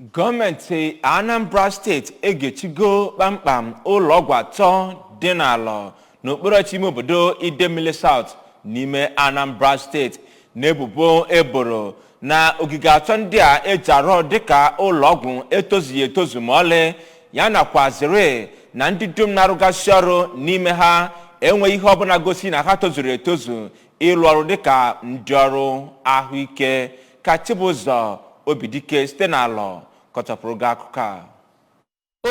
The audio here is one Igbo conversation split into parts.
Gọọmenti Anambra Steeti egechigo kpamkpam ụlọọgwụ atọ dị n'Alọ n'okpuru ime obodo Idemili South n'ime Anambra Steeti n'ebubo eboro na ogige atọ ndị a eji arụ dịka ụlọọgwụ etozughị etozu ma ọlị, ya nakwazịrị na ndị dum na-arụgasị ọrụ n'ime ha enweghị ihe ọbụla gosi na ha tozuru etozu ịrụ ọrụ dịka ndị ọrụ ahụike. Ka Chibụzọ Obidike site n'Alọ kọchapụrụ gị akụkọ a.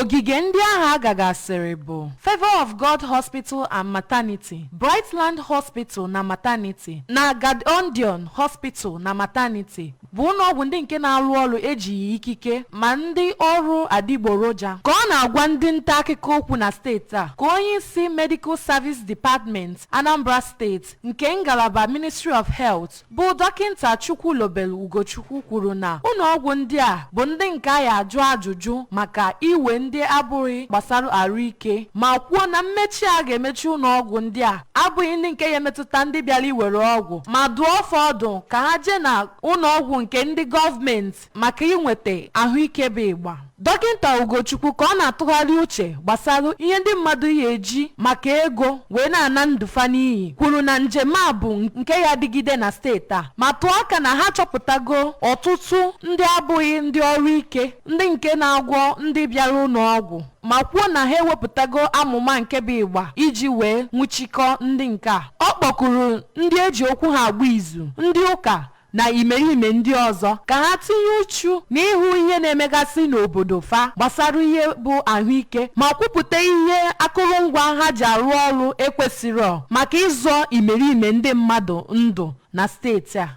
Ogige ndị ahụ agagasịrị bụ Favour of God Hospital and Maternity, Brightland Hospital na Maternity na Gadondion Hospital na Maternity, bụ ụlọọgwụ ndị nke na-arụ ọrụ ejighị ikike ma ndị ọrụ adịgboroja. Ka ọ na-agwa ndị nta akụkọ okwu na steeti a, ka onye isi Medical Service Department Anambra Steeti nke ngalaba Ministry of Health, bụ Dọkịnta Chukwulobelu Ugochukwu, kwuru na ụlọọgwụ ndị a bụ ndị nke a ya ajụ ajụjụ maka iwe ndị abụghị gbasara arụike, ma kwuo na mmechi a ga-emechi ụlọọgwụ ndị a abụghị ndị nke ya emetụta ndị bịara iwere ọgwụ, ma dụọ ọfọdụ ka ha jee na ụlọọgwụ nke ndị gọọmenti maka inweta ahụike bụ ịgba. Dọkịnta Ugochukwu, ka ọ na-atụgharị uche gbasara ihe ndị mmadụ ya eji maka ego wee na-ana ndụfa n'iyi, kwuru na njem a bụ nke ya dịgide na steeti a, ma tụọ aka na ha chọpụtago ọtụtụ ndị abụghị ndị ọrụ ike, ndị nke na-agwọ ndị bịara ụlọọgwụ, ma kwuo na ha ewepụtago amụma nke bụ ịgba iji wee nwụchikọ ndị nke a. Ọ kpọkuru ndị eji okwu ha agba izu, ndị ụka na imerime ndị ọzọ, ka ha tinye uchu n'ịhụ ihe na-emegasị n'obodo fa gbasara ihe bụ ahụike, ma kwupụta ihe akụrụngwa ha ji arụ ọrụ ekwesịrọ maka ịzọ imerime ndị mmadụ ndụ na steeti a.